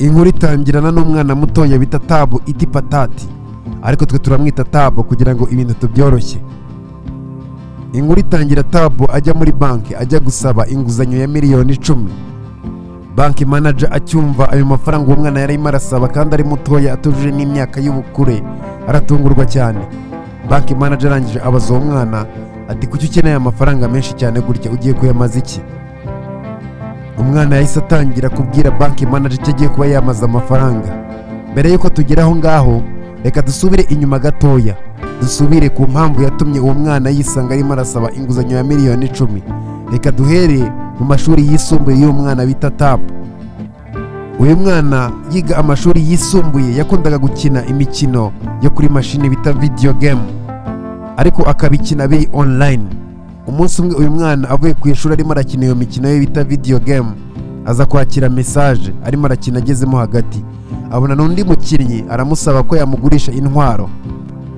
Inkuru itangirana n'umwana mutoya bita Tabu iti patati, ariko twe turamwita Tabu kugira ngo ibintu tubyoroshye. Inkuru itangira Tabu ajya muri banki ajya gusaba inguzanyo ya 10 miliyoni. Banki manager acyumva ayo mafaranga uwo mwana yarimo arasaba kandi ari mutoya, atujuje n'imyaka y'ubukure, aratungurwa cyane. Banki manager arangije abaza uwo mwana ati: "Kuki ukeneye amafaranga menshi cyane gutya? Ugiye kuyamaza iki?" Umwana yahise atangira kubwira banki manager icyo agiye kuba yamaza amafaranga. Mbere y'uko tugera aho ngaho, reka dusubire inyuma gatoya, dusubire ku mpamvu yatumye uwo mwana yisanga arimo arasaba inguzanyo ya 10 miliyoni. Reka duhere mu mashuri yisumbuye y'uwo mwana bita Tabu. Uyu mwana yiga amashuri yisumbuye, yakundaga gukina imikino yo kuri mashini bita video game, ariko akabikina biri online. Umunsi umwe uyu mwana avuye ku ishuri arimo arakina iyo mikino ye bita video game, aza kwakira message arimo arakina. Agezemo hagati abona n'undi mukinnyi aramusaba ko yamugurisha intwaro,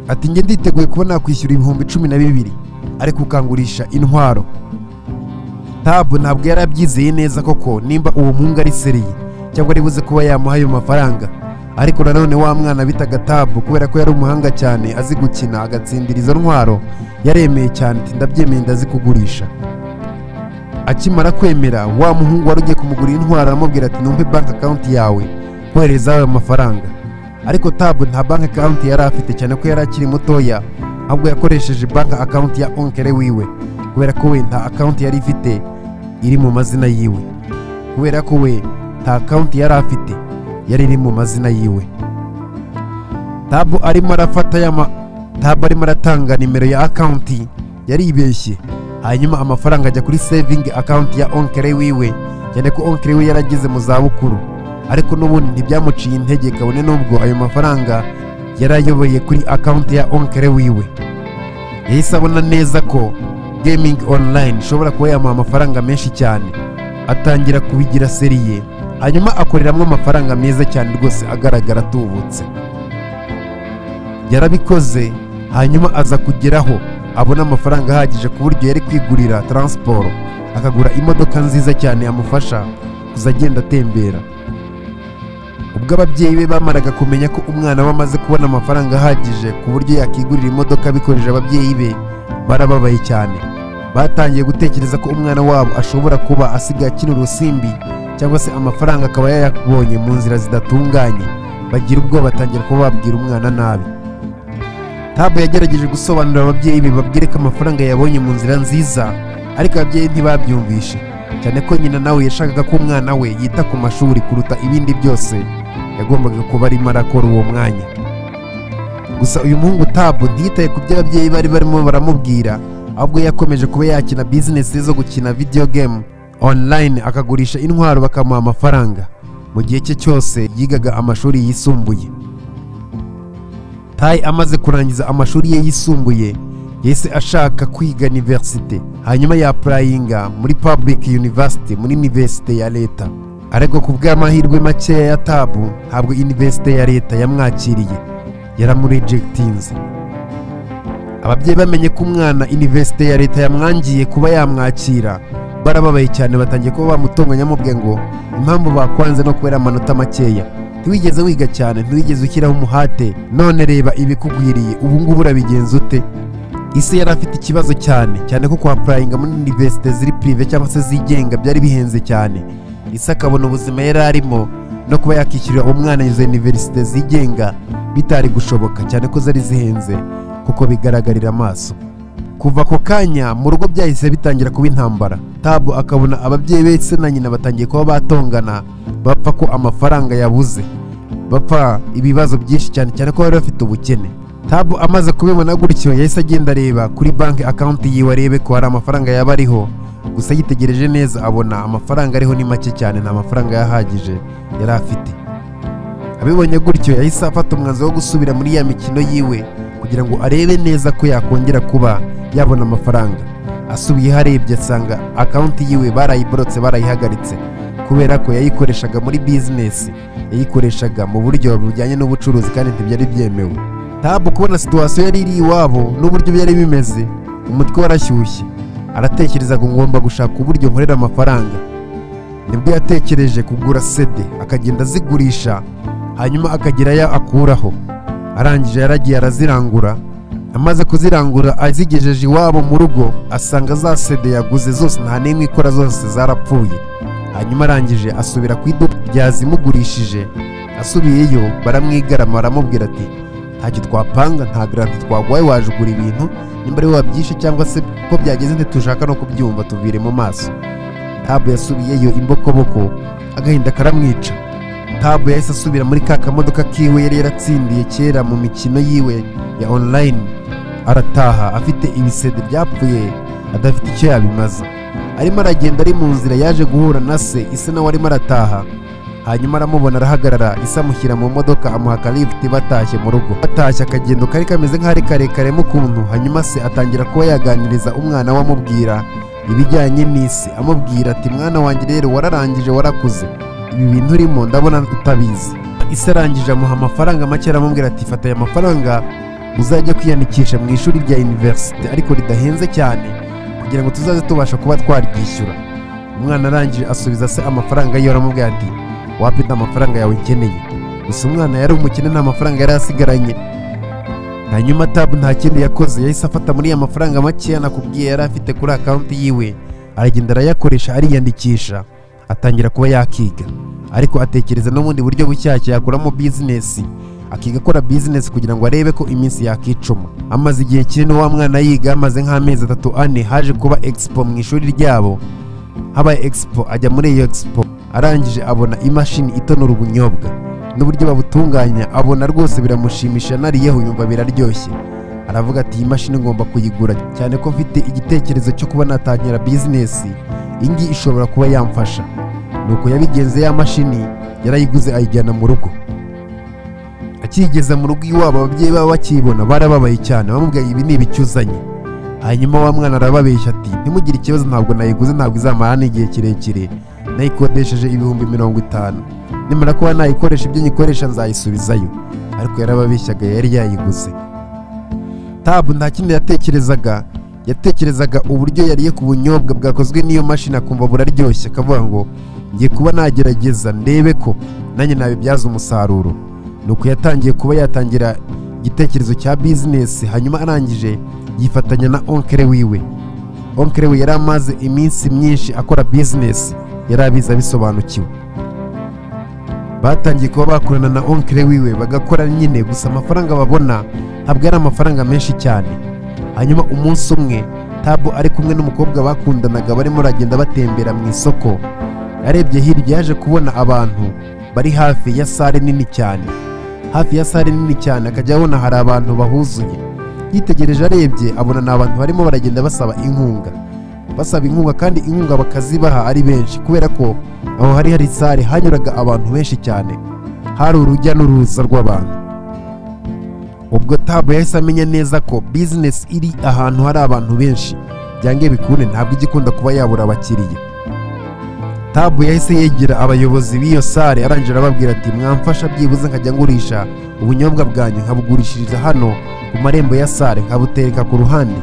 ati: "Njye nditeguye kuba nakwishyura 12,000 ariko ukangurisha intwaro." Tabu ntabwo yari abyizeye neza koko nimba uwo muhungu ari sérieux cyangwa ari buze kuba yamuha ayo mafaranga. Ariko nanone wa mwana bitaga Tabu, kubera ko yari umuhanga cyane, azi gukina agatsindira izo ntwaro, yaremeye cyane ati: "Ndabyemeye, ndazikugurisha." Akimara kwemera, wa muhungu wari ugiye kumugurira intwaro aramubwira ati: "Numpe bank account yawe kohereza ayo mafaranga." Ariko Tabu nta bank account yari afite, cyane ko yari akiri mutoya, ahubwo yakoresheje bank account ya oncle wiwe, kubera ko we nta account yari ifite iri mu mazina yiwe, kubera ko we nta account yari afite yari iri mu mazina yiwe. Tabu arimo arafata yama Tabu arimo aratanga nimero ya account, yaribeshye, hanyuma amafaranga ajya kuri saving account ya oncle wiwe, cyane ko oncle we yarageze mu zabukuru. Ariko n'ubundi ntibyamuciye intege, kabone n'ubwo ayo mafaranga yari ayoboye kuri account ya oncle wiwe. Yahise abona neza ko gaming online ishobora kuba yamuha amafaranga menshi cyane, atangira kubigira sérieux, hanyuma akoreramo amafaranga meza cyane rwose agaragara atubutse. Yarabikoze, hanyuma aza kugeraho abona amafaranga ahagije ku buryo yari kwigurira transport, akagura imodoka nziza cyane amufasha kuza agenda atembera. Ubwo ababyeyi be bamaraga kumenya ko umwana we amaze kubona amafaranga ahagije ku buryo yakigurira imodoka bikoresheje, ababyeyi be barababaye cyane. Batangiye gutekereza ko umwana wabo ashobora kuba asigaye akina urusimbi, cyangwa se amafaranga akaba yayabonye mu nzira zidatunganye. Bagira ubwoba, batangira kuba babwira umwana nabi. Tabu yagerageje gusobanurira ababyeyi be, babwire ko amafaranga yabonye mu nzira nziza, ariko ababyeyi ntibabyumvishe, cyane ko nyina nawe yashakaga ko umwana we yita ku mashuri kuruta ibindi byose yagombaga kuba arimo arakora uwo mwanya. Gusa uyu muhungu Tabu ntiyitaye ku byo ababyeyi bari barimo baramubwira, ahubwo yakomeje kuba yakina bizinesi zo gukina video game online, akagurisha intwaro bakamuha amafaranga mu gihe cye cyose yigaga amashuri yisumbuye. Tayi amaze kurangiza amashuri ye yisumbuye, yahise ashaka kwiga universite, hanyuma yapplyinga muri public university, muri universite ya leta. Ariko ku bw'amahirwe makeya ya Tabu, ntabwo universite ya leta yamwakiriye, yaramurejectinze. Ababyeyi bamenye ko umwana universite ya leta yamwangiye kuba yamwakira, barababaye cyane, batangiye kuba bamutonganya, amubwiye ngo impamvu bakwanze no kubera amanota makeya, ntiwigeze wiga cyane, ntiwigeze ushyiraho umuhate, none reba ibikugwiriye, ubu ngubu urabigenza ute? Isi yari afite ikibazo cyane cyane ko kwapplyinga muri universite ziri privé cyangwa se zigenga byari bihenze cyane. Isi akabona ubuzima yari arimo no kuba yakishyurira umwana izo universite zigenga bitari gushoboka, cyane ko zari zihenze kuko bigaragarira amaso. Kuva ako kanya mu rugo byahise bitangira kuba intambara. Tabu akabona ababyeyi be, se na nyina, batangiye kuba batongana, bapfa ko amafaranga yabuze, bapfa ibibazo byinshi cyane, cyane ko bari bafite ubukene. Tabu amaze kubibona gutyo, yahise agenda areba kuri banki account yiwe arebe ko hari amafaranga yaba ariho. Gusa yitegereje neza abona amafaranga ariho ni make cyane, nta mafaranga yahagije yari afite. Abibonye gutyo, yahise afata umwanzuro wo gusubira muri ya mikino yiwe kugira ngo arebe neza ko yakongera kuba yabona amafaranga. Asubiyeho arebye asanga account yiwe barayiborotse, barayihagaritse, kubera ko yayikoreshaga muri bizinesi, yayikoreshaga mu buryo bujyanye n'ubucuruzi kandi ntibyari byemewe. Tabu kubona situation yari iri iwabo n'uburyo byari bimeze, umutwe warashyushye, aratekereza ngo ngomba gushaka uburyo nkorera amafaranga. Nibwo yatekereje kugura CD akagenda azigurisha, hanyuma akagira ayo akuraho. Arangije yaragiye arazirangura. Amaze kuzirangura azigejeje iwabo mu rugo, asanga za CD yaguze zose nta n'imwe ikora, zose zarapfuye. Hanyuma arangije asubira ku iduka ryazimugurishije. Asubiyeyo baramwigarama, baramubwira ati ntacyo twapanga, nta garanti twaguhaye, waje ugura ibintu nimba ari wabyishe cyangwa se ko byageze ntitushaka no kubyumva, tuvire mu maso. Tabu yasubiyeyo imbokoboko, agahinda karamwica. Tabu yahise asubira muri ka kamodoka kiwe yari yaratsindiye kera mu mikino yiwe ya online, arataha afite ibisede byapfuye, adafite icyo yabimaza. Arimo aragenda ari mu nzira yaje guhura na se, ise nawe arimo arataha. Hanyuma aramubona arahagarara, ise amushyira mu modoka amuha akalifuti, batashye mu rugo. Batashye akagendo kari kameze nk'ari karekare mu kuntu. Hanyuma se atangira kuba yaganiriza umwana we, amubwira ibijyanye n'isi, amubwira ati mwana wanjye rero wararangije, warakuze, ibi bintu urimo ndabona utabizi. Ise arangije amuha amafaranga make, aramubwira ati fata aya mafaranga uzajya kwiyandikisha mu ishuri rya universite ariko ridahenze cyane, kugira ngo tuzaze tubasha kuba twaryishyura. Umwana arangije asubiza se amafaranga ye, aramubwira ati wapi nta mafaranga yawe nkeneye. Gusa umwana yari umukene, nta mafaranga yari asigaranye. Hanyuma Tabu nta kindi yakoze, yahise afata muri ya mafaranga makeya nakubwiye yari afite kuri akawunti yiwe, aragenda arayakoresha ariyandikisha, atangira kuba yakiga. Ariko atekereza n'ubundi buryo bushyashya yakuramo bizinesi, akiga akora bizinesi kugira ngo arebe ko iminsi yakicuma. Amaze igihe kinini wa mwana yiga, amaze nk'amezi 3 4, haje kuba expo mu ishuri ryabo. Habaye expo, ajya muri iyo expo, arangije abona imashini itonora ubunyobwa n'uburyo babutunganya, abona rwose biramushimisha, nariyeho yumva biraryoshye. Aravuga ati iyi mashini ngomba kuyigura, cyane ko mfite igitekerezo cyo kuba natangira bizinesi, iyi ngiyi ishobora kuba yamfasha. Nuko yabigenze, ya mashini yarayiguze ayijyana mu rugo. Akigeza mu rugo iwabo, ababyeyi baba bakibona barababaye cyane, bamubwiye ibi ni ibicyuzanye. Hanyuma wa mwana arababeshya ati ntimugire ikibazo, ntabwo nayiguze, ntabwo izamara n'igihe kirekire, nayikodesheje 50,000, nimara kuba nayikoresha ibyo nyikoresha nzayisubizayo. Ariko yarababeshyaga, yari yayiguze. Tabu nta kindi yatekerezaga, yatekerezaga uburyo yariye ku bunyobwa bwakozwe n'iyo mashini akumva buraryoshye, akavuga ngo ngiye kuba nagerageza ndebe ko nanjye nabibyaza umusaruro. Nuko yatangiye kuba yatangira igitekerezo cya bizinesi. Hanyuma arangije yifatanya na onkere wiwe. Onkere we yari amaze iminsi myinshi akora bizinesi, yari abizi abisobanukiwe. Batangiye kuba bakorana na onkere wiwe bagakora nyine, gusa amafaranga babona ntabwo ari amafaranga menshi cyane. Hanyuma umunsi umwe Tabu ari kumwe n'umukobwa bakundanaga, barimo baragenda batembera mu isoko. Arebye hirya yaje kubona abantu bari hafi ya sare nini cyane. Hafi ya sare nini cyane akajya abona hari abantu bahuzuye. Yitegereje arebye abona ni abantu barimo baragenda basaba inkunga. Basaba inkunga kandi inkunga bakazibaha ari benshi, kubera ko aho hari hari sare hanyuraga abantu benshi cyane, hari urujya n'uruza rw'abantu. Ubwo Tabu yahise amenya neza ko business iri ahantu hari abantu benshi byange bikunde ntabwo igikunda kuba yabura abakiriya. Tabu yahise yegera abayobozi b'iyo sare, arangije arababwira ati mwamfasha byibuze nkajya ngurisha ubunyobwa bwanyu, nkabugurishiriza hano ku marembo ya sare, nkabutereka ku ruhande.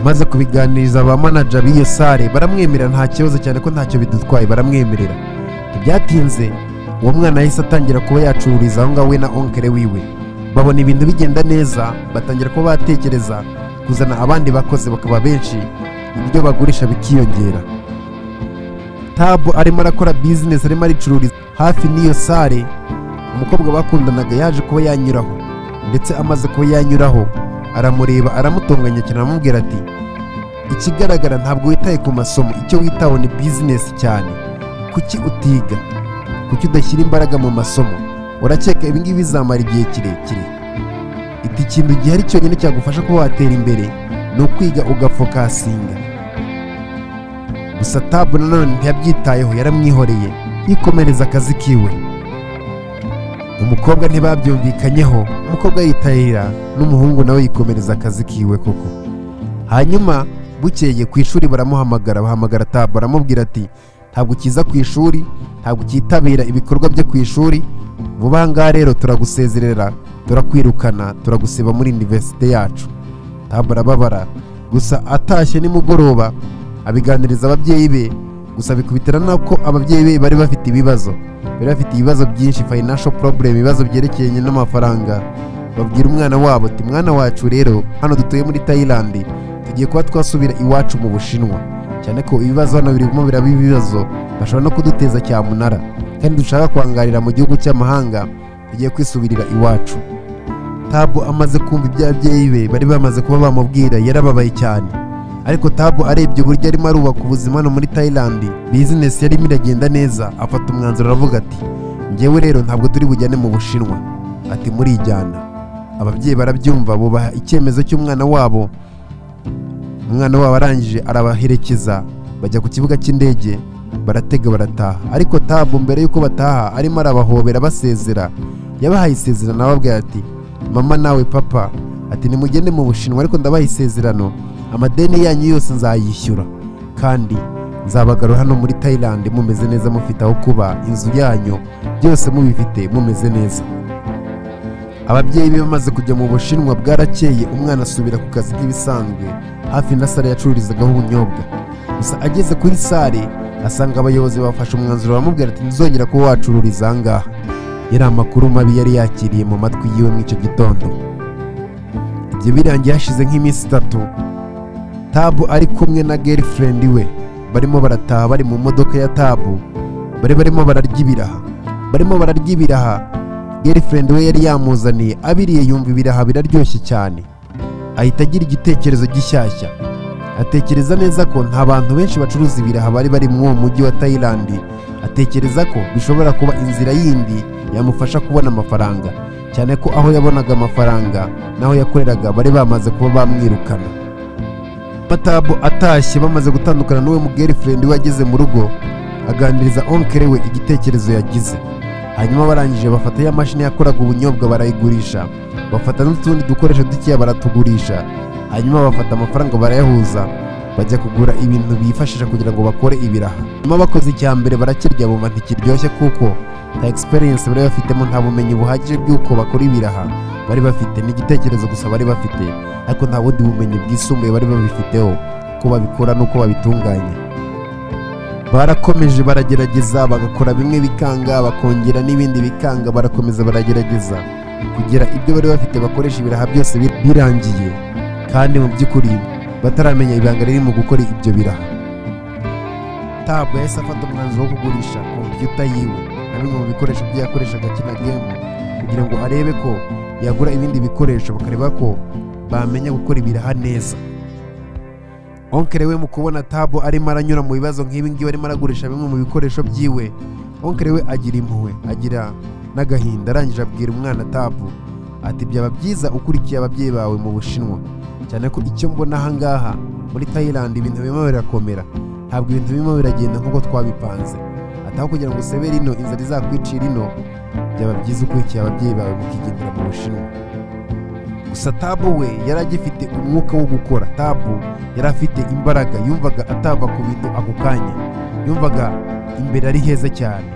Maze kubiganiriza ba manager b'iyo sare baramwemerera, nta kibazo cyane ko ntacyo bidutwaye, baramwemerera. Ntibyatinze uwo mwana yahise atangira kuba yacururiza aho ngaho we na onkere wiwe. Babona ibintu bigenda neza, batangira kuba batekereza kuzana abandi bakozi bakaba benshi, ibyo bagurisha bikiyongera. Tabu arimo arakora business, arimo aricururiza hafi n'iyo sare. Umukobwa bakundanaga yaje kuba yanyuraho, ndetse amaze kuba yanyuraho aramureba aramutonganya cyane, aramubwira ati ikigaragara ntabwo witaye ku masomo, icyo witaho ni business cyane. Kuki utiga? Kuki udashyira imbaraga mu masomo? Urakeka ibi ngibi bizamara igihe kirekire? Iti ikintu gihari cyonyine cyagufasha kuba watera imbere ni ukwiga ugafokasinga. Gusa Tabu nanone ntiyabyitayeho, yaramwihoreye yikomereza akazi kiwe. Umukobwa ntibabyumvikanyeho, umukobwa yitahira n'umuhungu nawe yikomereza akazi kiwe koko. Hanyuma bukeye ku ishuri baramuhamagara, bahamagara Tabu baramubwira ati ntabwo ukiza ku ishuri, ntabwo ukitabira ibikorwa byo ku ishuri, vuba ngaha rero turagusezerera, turakwirukana, turagusiba muri universite yacu. Tabu arababara, gusa atashye nimugoroba abiganiriza ababyeyi be, Gusa bikubitira nako ababyeyi be bari bafite ibibazo, bari bafite ibibazo byinshi, financial problem, ibibazo byerekeranye n'amafaranga. Babwira umwana wabo ati mwana wacu rero hano dutuye muri Thailand tugiye kuba twasubira iwacu mu Bushinwa, cyane ko ibibazo hano birimo biraba ibibazo bashobora no kuduteza cyamunara, kandi dushaka kwangarira mu gihugu cy'amahanga, tugiye kwisubirira iwacu. Tabu amaze kumva iby'ababyeyi be bari bamaze kuba bamubwira yarababaye cyane. Ariko Tabu arebye uburyo arimo arubaka ubuzima hano muri Thailand, business yarimo iragenda neza, afata umwanzuro aravuga ati njyewe rero ntabwo turi bujyane mu Bushinwa, ati murijyana. Ababyeyi barabyumva bubaha icyemezo cy'umwana wabo. Umwana wabo arangije arabaherekeza bajya ku kibuga cy'indege baratega barataha. Ariko Tabu mbere yuko bataha arimo arabahobera basezera, yabahaye isezerano ababwira ati mama nawe papa, ati nimugende mu Bushinwa ariko ndabaha isezerano, amadeni yanyu yose nzayishyura kandi nzabagarura hano muri Thailand mumeze neza, mufite aho kuba, inzu yanyu byose mubifite mumeze neza. Ababyeyi be bamaze kujya mu Bushinwa bwarakeye, umwana asubira ku kazi nk'ibisanzwe hafi na sale yacururizagaho ubunyobwa. Gusa ageze kuri sale asanga abayobozi bafashe umwanzuro baramubwira ati ntuzongera kuba wacururiza aha ngaha. Yari amakuru mabi yari yakiriye mu matwi yiwe muri icyo gitondo. Ibyo birangiye hashize nk'iminsi 3, Tabu ari kumwe na girlfriend we barimo barataha, bari mu modoka ya Tabu, bari barimo bararya ibiraha, barimo bararya ibiraha. Girlfriend we yari yamuzaniye, abiriye yumva ibiraha biraryoshye cyane, ahita agira igitekerezo gishyashya. Atekereza neza ko nta bantu benshi bacuruza ibiraha bari bari mu mujyi wa Thailand, atekereza ko bishobora kuba inzira yindi yamufasha kubona amafaranga, cyane ko aho yabonaga amafaranga naho yakoreraga bari bamaze kuba bamwirukana. Tabu atashye bamaze gutandukana n'uwe mu girlfriend we, ageze mu rugo aganiriza oncle we igitekerezo yagize. Hanyuma barangije bafata ya mashini yakoraga ubunyobwa barayigurisha, bafata n'utundi dukoresho dukeya baratugurisha, hanyuma bafata amafaranga barayahuza bajya kugura ibintu bifashisha kugira ngo bakore ibiraha. Nyuma bakoze icya mbere barakirya bumva ntikiryoshye kuko nta experience bari bafitemo, nta bumenyi buhagije bw'uko bakora ibiraha bari bafite, n'igitekerezo gusa bari bafite, ariko nta bundi bumenyi bwisumbuye bari babifiteho ko babikora n'uko babitunganya. Barakomeje baragerageza bagakora bimwe bikanga, bakongera n'ibindi bikanga, barakomeza baragerageza kugera ibyo bari bafite bakoresha ibiraha byose birangiye, kandi mu by'ukuri bataramenya ibanga riri mu gukora ibyo biraha. Tabu yahise afata umwanzuro wo kugurisha kompiyuta yiwe na bimwe mu bikoresho bye yakoreshaga akina game, kugira ngo arebe ko yagura ibindi bikoresho bakareba ko bamenya gukora ibiraha neza. Onkere we mu kubona Tabu arimo aranyura mu bibazo nk'ibi ngibi, arimo aragurisha bimwe mu bikoresho byiwe, onkere we agira impuhwe, agira n'agahinda, arangije abwira umwana Tabu ati byaba byiza ukurikiye ababyeyi bawe mu Bushinwa, cyane ko icyo mbona aha ngaha muri Thailand ibintu birimo birakomera, ntabwo ibintu birimo biragenda nk'uko twabipanze. Ataho kugira ngo usebere ino inzara izakwicira ino, byaba byiza ukurikiye ababyeyi bawe mukigendera mu Bushinwa. Gusa Tabu we yari agifite umwuka wo gukora. Tabu yari afite imbaraga, yumvaga atava ku bintu ako kanya, yumvaga imbere ari heza cyane.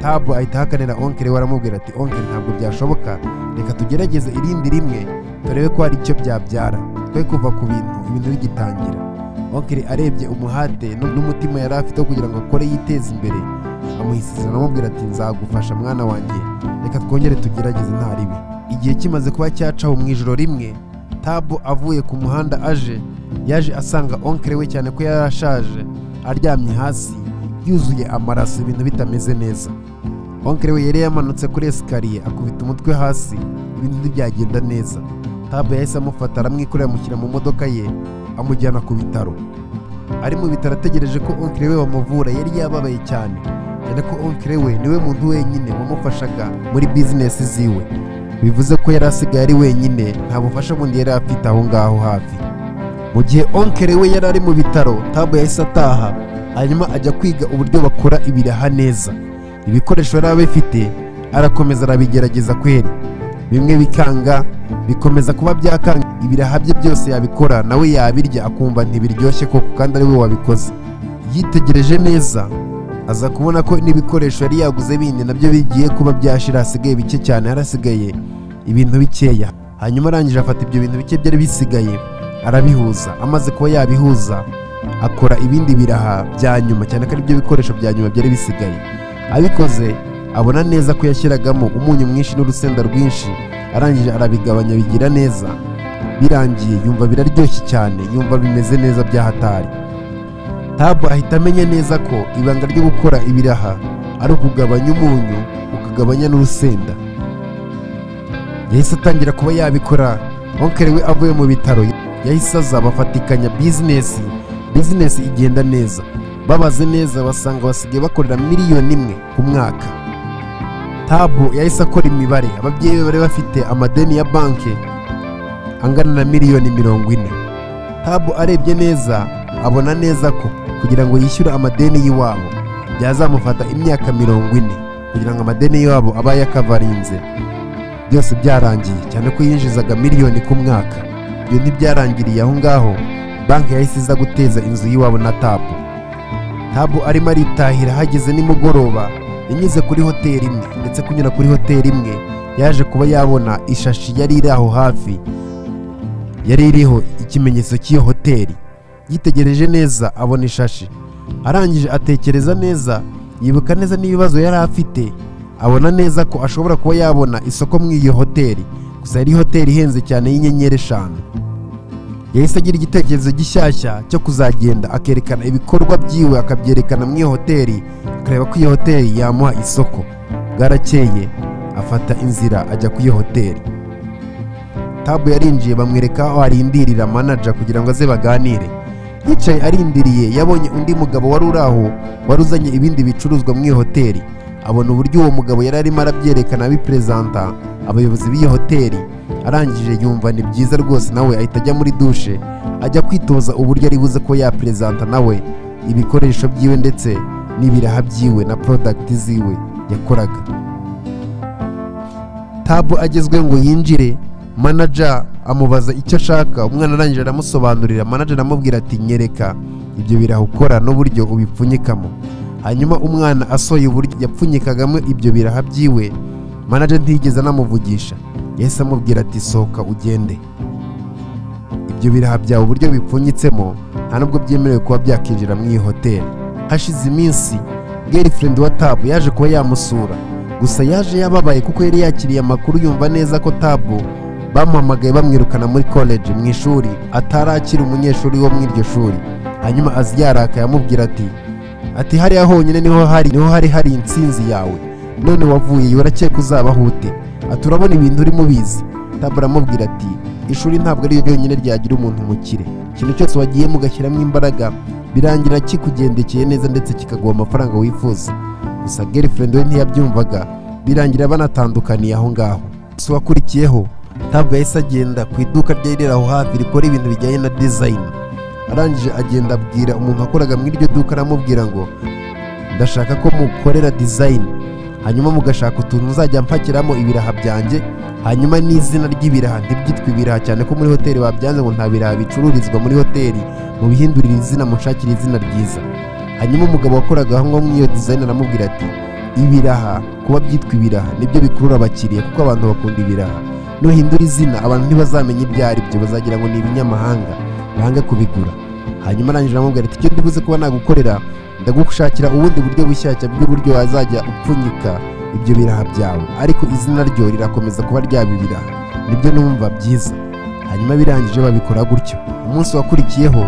Tabu ahita ahakanira onkere we aramubwira ati onkere ntabwo byashoboka, reka tugerageze irindi rimwe turebe ko hari icyo byabyara, twe kuva ku bintu ibintu bigitangira. Onkere arebye umuhate n'umutima yari afite wo kugira ngo akore yiteze imbere, amuha isezerano amubwira ati nzagufasha mwana wanjye, reka twongere tugerageze nta ribi. Igihe kimaze kuba cyacaho mu ijoro rimwe, Tabu avuye ku muhanda aje, yaje asanga onkere we cyane ko yarashaje aryamye hasi yuzuye amaraso, ibintu bitameze neza. Onkere we yari yamanutse kuri esikariye akubita umutwe hasi, ibintu ntibyagenda neza. Tabu yahise amufata aramwikorera amushyira mu modoka ye amujyana ku bitaro. Ari mu bitaro ategereje ko onkere we bamuvura, yari yababaye cyane, cyane ko onkere we niwe muntu wenyine wamufashaga muri bizinesi ziwe, bivuze ko yari asigaye ari wenyine, nta bufasha bundi yari afite aho ngaho hafi. Mu gihe onkere we yari ari mu bitaro, Tabu yahise ataha, hanyuma ajya kwiga uburyo bakora ibiraha neza. Ibikoresho yari abifite arakomeza arabigerageza kweri, bimwe bikanga, bikomeza kuba byakanga. Ibiraha bye byose yabikora nawe yabirya akumva ntibiryoshye koko kandi ari we wabikoze. Yitegereje neza aza kubona ko n'ibikoresho yari yaguze bindi nabyo bigiye kuba byashira, hasigaye bike cyane, harasigaye ibintu bikeya. Hanyuma arangije afata ibyo bintu bike byari bisigaye arabihuza. Amaze kuba yabihuza Akora ibindi biraha bya nyuma, cyane ko aribyo bikoresho bya nyuma byari bisigaye. Abikoze abona neza ko yashyiragamo umunyu mwinshi n'urusenda rwinshi, arangije arabigabanya bigira neza. Birangiye yumva biraryoshye cyane, yumva bimeze neza byahatari. Tabu ahita amenya neza ko ibanga ryo gukora ibiraha ari ukugabanya umunyu ukagabanya n'urusenda. Yahise atangira kuba yabikora. Oncle we avuye mu bitaro yahise aza bafatikanya business igenda neza. Babaze neza basanga basigaye bakorera 1 miliyoni ku mwaka. Tabu yahise akora imibare. Ababyeyi be bari bafite amadeni ya banki angana na 40 miliyoni. Tabu arebye neza abona neza ko kugira ngo yishyure amadeni y'iwabo byazamufata imyaka 40 kugira ngo amadeni y'iwabo abe yakavarinze byose byarangiye, cyane ko yinjizaga 1 miliyoni ku mwaka. Ibyo ntibyarangiriye aho ngaho, banki yahise iza guteza inzu y'iwabo na Tabu. Tabu arimo aritahira hageze nimugoroba, yanyuze kuri hoteli imwe, ndetse kunyura kuri hoteli imwe yaje kuba yabona ishashi yari iri aho hafi, yari iriho ikimenyetso cy'iyo hoteli. Yitegereje neza abona ishashi, arangije atekereza neza, yibuka neza n'ibibazo yari afite, abona neza ko ashobora kuba yabona isoko muri iyo hoteli. Gusa yari hoteli ihenze cyane y'inyenyeri 5. Yahise agira igitekerezo gishyashya cyo kuzagenda akerekana ibikorwa byiwe, akabyerekana muri iyo hoteli, akareba ko iyo hoteli yamuha isoko. Bwarakeye afata inzira ajya ku iyo hoteli. Tabu yarinjiye bamwereka aho arindirira manager kugira ngo aze baganire. Yicaye arindiriye, yabonye undi mugabo wari uri aho wari uzanye ibindi bicuruzwa muri iyo hoteli. Abona uburyo uwo mugabo yari arimo arabyerekana abiperezanta abayobozi b'iyo hoteli. Arangije yumva ni byiza rwose, nawe ahita ajya muri dushe ajya kwitoza uburyo ari buze ko yaperezanta nawe ibikoresho byiwe ndetse n'ibiraha byiwe na product ziwe yakoraga. Tabu agezwe ngo yinjire, manager amubaza icyo ashaka. Umwana arangije aramusobanurira. Manager aramubwira ati nyereka ibyo biraha ukora n'uburyo ubipfunyikamo. Hanyuma umwana asohoye uburyo yapfunyikagamo ibyo biraha byiwe, manager ntiyigeze anamuvugisha, yahise amubwira ati sohoka ugende, ibyo biraha byawe uburyo bipfunyitsemo nta nubwo byemerewe kuba byakinjira mu iyi hoteli. Hashize iminsi girlfriend wa Tabu yaje kuba yamusura, gusa yaje yababaye kuko yari yakiriye amakuru yumva neza ko Tabu bamuhamagaye bamwirukana muri college mu ishuri, atarakira umunyeshuri wo muri iryo shuri. Hanyuma azi yarakaye amubwira ati hariya honyine niho hari intsinzi yawe, none wavuye urakeka uzabaho ute? Ati urabona ibintu urimo ubizi. Tabu aramubwira ati ishuri ntabwo ari ryonyine ryagira umuntu umukire, ikintu cyose wagiye mugashyiramo imbaraga birangira kikugendekeye neza ndetse kikaguha amafaranga wifuza. Gusa girlfriend we ntiyabyumvaga, birangira banatandukaniye aho ngaho. So wakurikiyeho Tabu yahise agenda ku iduka ryari aho hafi rikora ibintu bijyanye na design. Arangije agenda abwira umuntu wakoraga muri iryo duka, aramubwira ngo ndashaka ko mukorera design, hanyuma mugashaka utuntu nzajya mpakiramo ibiraha byanjye, hanyuma n'izina ry'ibiraha ntibyitwe ibiraha, cyane ko muri hoteli babyanze ngo nta biraha bicururizwa muri hoteli, mubihindurire izina mushakire izina ryiza. Hanyuma umugabo wakoraga aho ngaho muri iyo design aramubwira ati ibiraha kuba byitwa ibiraha nibyo bikurura abakiriya kuko abantu bakunda ibiraha, nuhindura izina abantu ntibazamenya ibyo ari byo, bazagira ngo ni ibinyamahanga bange kubigura. Hanyuma arangije aramubwira ati icyo ndibuze kuba nagukorera, ndagushakira ubundi buryo bushyashya bw'uburyo wazajya upfunyika ibyo biraha byawe, ariko izina ryo rirakomeza kuba ryaba ibiraha, nibyo numva byiza. Hanyuma birangije babikora gutyo. Umunsi wakurikiyeho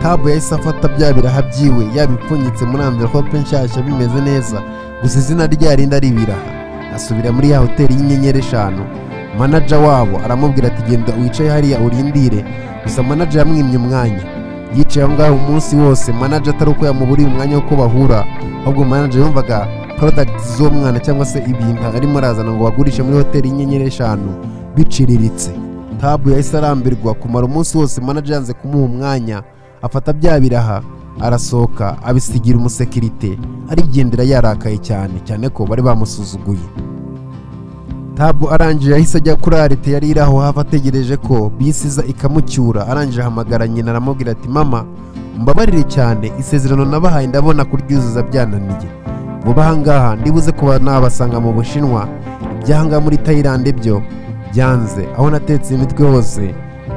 Tabu yahise afata bya biraha byiwe yabipfunyitse muri envelope nshyashya bimeze neza, gusa izina ryarindi ari ibiraha. Asubira muri ya hoteli y'inyenyeri 5. Manager wabo aramubwira ati genda wicaye hariya urindire. Gusa manager yamwimye umwanya, yicaye aho ngaho umunsi wose. Manager atari uko yamuburiye umwanya wo bahura, ahubwo manager yumvaga product z'uwo mwana cyangwa se ibintu arimo arazana ngo bagurishe muri hoteli y'inyenyeri 5 biciriritse. Tabu yahise arambirwa kumara umunsi wose manager yanze kumuha umwanya, afata bya biraha arasohoka abisigira umusekirite, arigendera yarakaye cyane cyane ko bari bamusuzuguye. Tabu arangije yahise ajya kuri arete yari iri aho hafi ategereje ko bisi iza ikamucyura. Arangije ahamagara nyina aramubwira ati mama mbabarire cyane, isezerano nabahaye ndabona kuryuzuza byananiye, vuba aha ngaha ndibuze kuba nabasanga mu Bushinwa, ibyahangaha muri Thailand byo byanze, aho natetse imitwe hose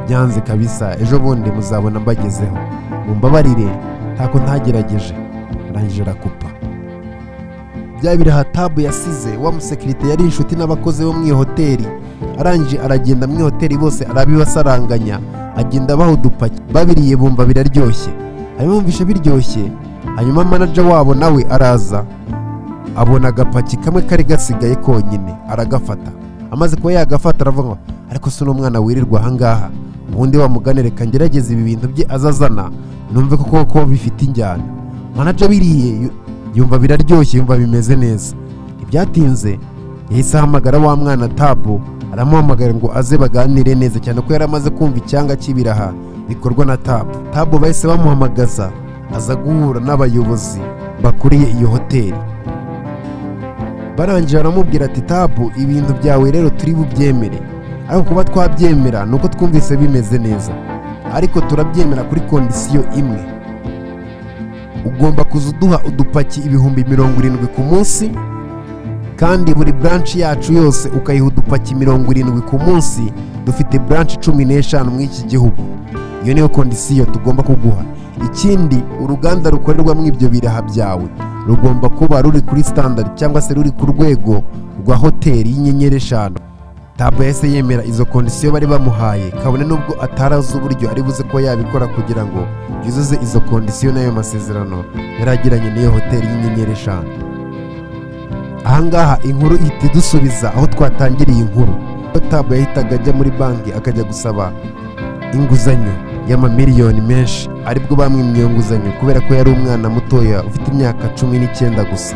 byanze kabisa, ejo bundi muzabona mbagezeho, mumbabarire Ntako ntagerageje. Arangije arakupa. Bya biraha Tabu yasize wa musekirite yari inshuti n'abakozi bo mu iyo hoteli, arangije aragenda mu hoteli bose arabibasaranganya, agenda abaha udupaki, babiriye bumva biraryoshye. Hanyuma bumvishe biryoshye, hanyuma manager wabo nawe araza abona agapaki kamwe kari gasigaye konyine, aragafata. Amaze kuba yagafata aravuga ngo ariko si n'umwana wirirwa ahangaha, ubundi wamugane reka ngerageze ibi bintu bye azazana numve koko ko bifite injyana. Manager biriye yumva biraryoshye, yumva bimeze neza. Ntibyatinze yahise ahamagara wa mwana Tabu, aramuhamagara ngo aze baganire neza cyane ko yari amaze kumva icyanga cy'ibiraha bikorwa na Tabu. Tabu bahise bamuhamagaza aza guhura n'abayobozi bakuriye iyo hoteli. Barangije baramubwira ati Tabu, ibintu byawe rero turi bubyemere, ariko kuba twabyemera nuko twumvise bimeze neza, ariko turabyemera kuri kondisiyo imwe: ugomba kuza uduha udupaki 70,000 ku munsi, kandi buri branch yacu yose ukayiha udupaki 70 ku munsi. Dufite branch 15 muri iki gihugu. Iyo niyo kondisiyo tugomba kuguha. Ikindi, uruganda rukorerwamo ibyo biraha byawe rugomba kuba ruri kuri standard cyangwa se ruri ku rwego rwa hoteli y'inyenyeri 5. Tabu yahise yemera izo kondisiyo bari bamuhaye, kabone nubwo atarazi uburyo ari buze ko yabikora kugira ngo yuzuze izo kondisiyo n'ayo masezerano yaragiranye n'iyo hoteli y'inyenyeri 5. Ahangaha inkuru ihita idusubiza aho twatangiriye inkuru. Tabu yahitaga ajya muri banki akajya gusaba inguzanyo y'amamiliyoni menshi, aribwo bamwimye iyo nguzanyo kubera ko yari umwana mutoya ufite imyaka 19 gusa.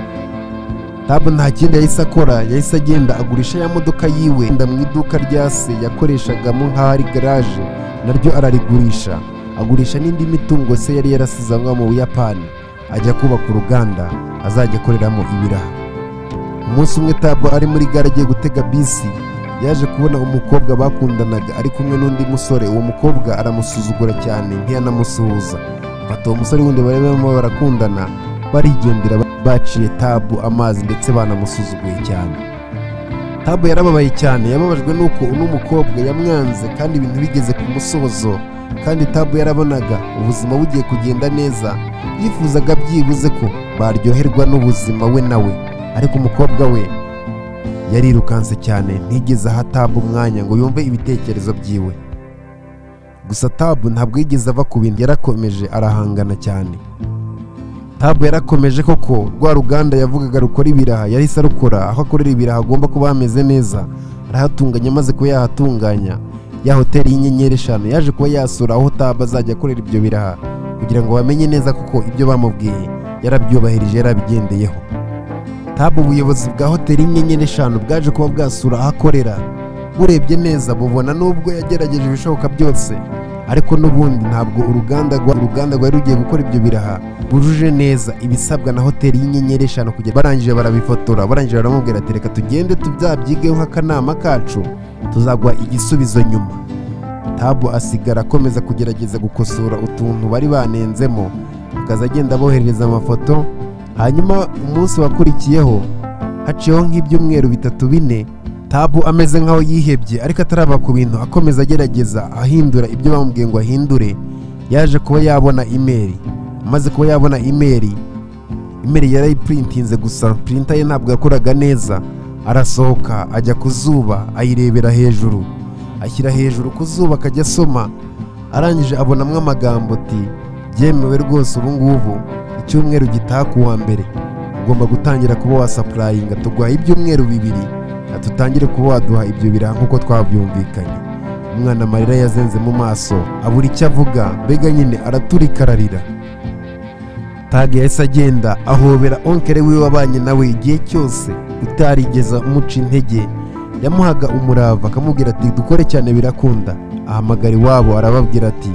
Tabu nta kindi yahise akora, yahise agenda agurisha ya modoka yiwe mu iduka rya se yakoreshagamo nk'aho ari garage, naryo ararigurisha, agurisha n'indi mitungo se yari yarasize aho mu Buyapani, ajya kubaka uruganda azajya akoreramo ibiraha. Umunsi umwe Tabu ari muri gare agiye gutega bisi, yaje kubona umukobwa bakundanaga ari kumwe n'undi musore. Uwo mukobwa aramusuzugura cyane ntiyanamusuhuza. Afata uwo musore wundi bari barimo barakundana, barigendera baciye Tabu amazi ndetse banamusuzuguye cyane. Tabu yarababaye cyane, yababajwe nuko uno mukobwa yamwanze kandi ibintu bigeze ku musozo, kandi Tabu yarabonaga ubuzima bugiye kugenda neza, yifuzaga byibuze ko baryoherwa n'ubuzima we nawe, ariko umukobwa we yarirukanse cyane ntigeze aha Tabu umwanya ngo yumve ibitekerezo byiwe. Gusa Tabu ntabwo yigeze ava ku bintu, yarakomeje arahangana cyane. Tabu yarakomeje koko, rwa ruganda yavugaga rukora ibiraha yahise arukora, aho akorera ibiraha agomba kuba hameze neza, arahatunganya. Amaze kuba yahatunganya ya hoteli y'inyenyeri 5, yaje kuba yasura aho Tabu azajya akorera ibyo biraha kugira ngo bamenye neza kuko ibyo bamubwiye yarabyubahirije, yarabigendeyeho. Tabu ubuyobozi bwa hoteli y'inyenyeri 5 bwaje kuba bwasura aho akorera, burebye neza bubona nubwo yagerageje ibishoboka byose, ariko n'ubundi ntabwo uruganda rwari rugiye gukora ibyo biraha bujuje neza ibisabwa na hoteli y'inyenyeri 5. Kugera barangije barabifotora, barangije baramubwira ati reka tugende tubyabyigeho nk'akanama kacu, tuzaguha igisubizo nyuma. Tabu asigara akomeza kugerageza gukosora utuntu bari banenzemo, akaza agenda aboherereza amafoto. Hanyuma umunsi wakurikiyeho haciyeho nk'ibyumweru 3-4, Tabu ameze nkaho yihebye ariko ataraba ku bintu, akomeza agerageza ahindura ibyo bamubwiye ngo ahindure. Yaje kuba yabona email. Amaze kuba yabona email yarayiprintinze, gusa printer ye ntabwo yakoraga neza. Arasohoka ajya ku zuba ayirebera hejuru, ashyira hejuru ku zuba akajya asoma. Arangije abonamwo amagambo ati byemewe rwose ubu ngubu icyumweru gitaha ku wa mbere ugomba gutangira kuba wasapurayinga, tuguha ibyumweru 2 tutangire kuba waduha ibyo biraha nk'uko twabyumvikanye. Umwana amarira yazenze mu maso abura icyo avuga, mbega nyine araturika ararira. Tag yahise agenda ahobera onkere wiwe wabanye nawe igihe cyose utarigeza umuca intege, yamuhaga umurava akamubwira ati dukore cyane birakunda. Ahamagara iwabo arababwira ati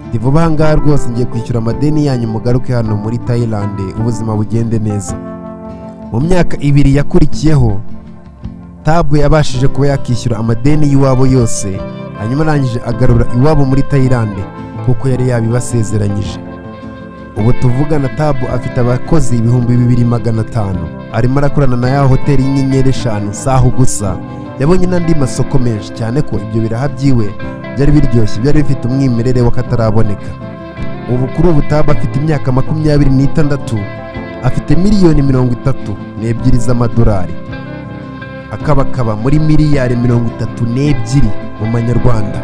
ndi vuba aha ngaha rwose ngiye kwishyura amadeni yanyu, mugaruke hano muri Thailand ubuzima bugende neza. Mu myaka 2 yakurikiyeho Tabu yabashije kuba yakishyura amadeni y'iwabo yose, hanyuma arangije agarura iwabo muri Thailand kuko yari yabibasezeranyije. Ubu tuvugana Tabu afite abakozi 2500, arimo arakorana na ya hoteli y'inyenyeri 5 saho gusa. Yabonye n'andi masoko menshi cyane ko ibyo biraha byiwe byari biryoshye, byari bifite umwimerere w'akataraboneka. Ubu kuri ubu Tabu afite imyaka 26, afite miliyoni 32 z'amadolari, akabakaba muri miliyari 32 mu manyarwanda.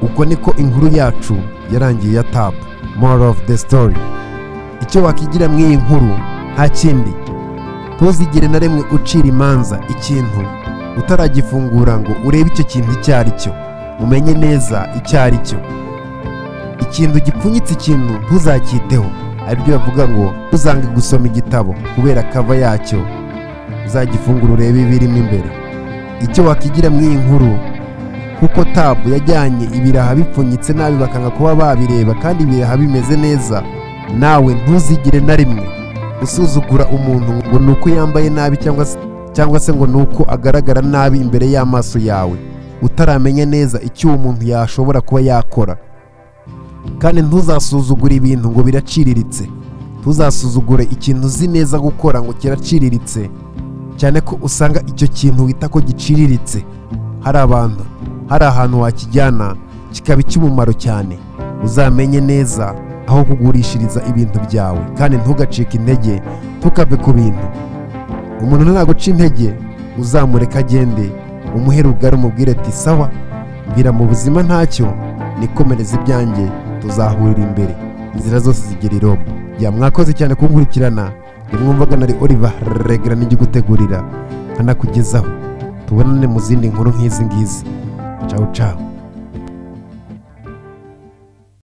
Uko niko inkuru yacu yarangiye ya Tabu. Moral of the story, icyo wakigira mu iyi nkuru nta kindi, ntuzigere na rimwe ucira imanza ikintu utaragifungura ngo urebe icyo kintu icyo ari cyo, umenye neza icyo ari cyo. Ikintu gipfunyitse ikintu ntuzacyiteho, aribyo bavuga ngo ntuzange gusoma igitabo kubera kava yacyo, uzagifungura urebe ibirimo imbere. Icyo wakigira mu iyi nkuru, kuko Tabu yajyanye ibiraha bipfunyitse nabi bakanga kuba babireba kandi ibiraha bimeze neza, nawe ntuzigire na rimwe usuzugura umuntu ngo ni uko yambaye nabi cyangwa se ngo ni uko agaragara nabi imbere y'amaso yawe, utaramenya neza icyo uwo muntu yashobora kuba yakora. Kandi ntuzasuzugure ibintu ngo biraciriritse, ntuzasuzugure ikintu uzi neza gukora ngo kiraciriritse, cyane ko usanga icyo kintu wita ko giciriritse hari abantu, hari ahantu wakijyana kikaba icy'umumaro cyane. Uzamenye neza aho kugurishiriza ibintu byawe, kandi ntugacike intege, ntukave ku bintu. Umuntu ntaguca intege, uzamureka agende, umuhe rugari umubwire ati sawa, mbwira mu buzima ntacyo, nikomereze ibyanjye, tuzahurira imbere, inzira zose zigera i Roma. Ya mwakoze cyane kunkurikirana, mwumvaga nari Oliver Regra n'igigutegurira nkanakugezaho. Tubonane mu zindi nkuru nk'izi ngizi. Ciao ciao.